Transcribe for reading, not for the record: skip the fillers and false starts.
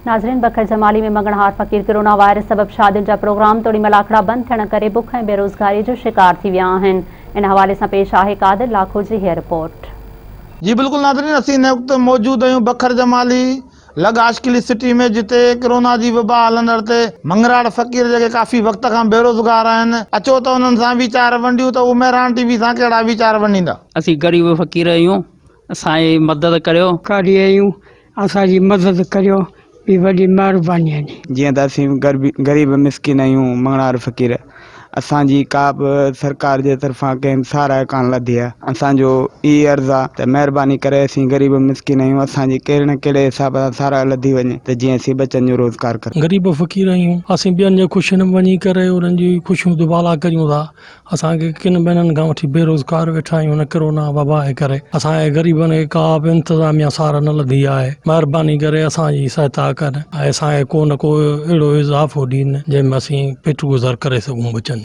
ناظرين بکر جمالي ۾ مڱڻهار فقير corona virus سبب شادين جا پروگرام توڙي ملاکڙا بند ٿيڻ ڪري بک ۽ بيروزگاري جو شڪار ٿي ويا آهن ان حوالي سان پيش آهي قادر لاکو جي هيء رپورٽ. جي بلڪل ناظرين اسين هن وقت موجود آهيون بکر جمالي لڳ آشڪلي سٽي ۾ جتي ڪرونا جي وبا هلندڙ تي مڱراڙ فقير جيڪي ڪافي وقت کان بيروزگار آهن اچو ته انهن سان ويچار ونڊيون ته هو مهراڻ ٽي وي سان ڪهڙا ويچار ونڊيندا. اسين غريب فقير آهيون اسان جي مدد ڪريو. ڪاري آهيون اسان جي مدد ڪريو ٻي وڏي مهرباني آهي. جيئن ته اسين غريب مسڪين آهيون مڱڻهار فقير اسان جي ڪا به سرڪار جي طرفان ڪنهن به ساراهه ڪانه لڌي آهي اسان جو اهي عرض آهي ته مهرباني ڪري اسين غريب مسڪين آهيون اسان جي ڪهڙي نه ڪهڙي حساب سان ساراهه لڌي وڃي ته جيئن اسين ٻچن جو روزگار ڪري غريب فقير آهيون اسين ٻين جي خوشين ۾ وڃي ڪري انهن جي خوشيون دوبالا ڪريون ٿا اسان کي ڪن مهينن کان وٺي بيروزگار ويٺا آهيون هن ڪرونا وبا جي ڪري اسان کي غريبن کي ڪا به انتظاميا سار نه لڌي آهي مهرباني ڪري اسان جي سهائتا ڪن ۽ اسان کي ڪو نه ڪو اهڙو اضافو ڏين جنهن ۾ اسين پيٽ گذر ڪري سگهون ٻچن.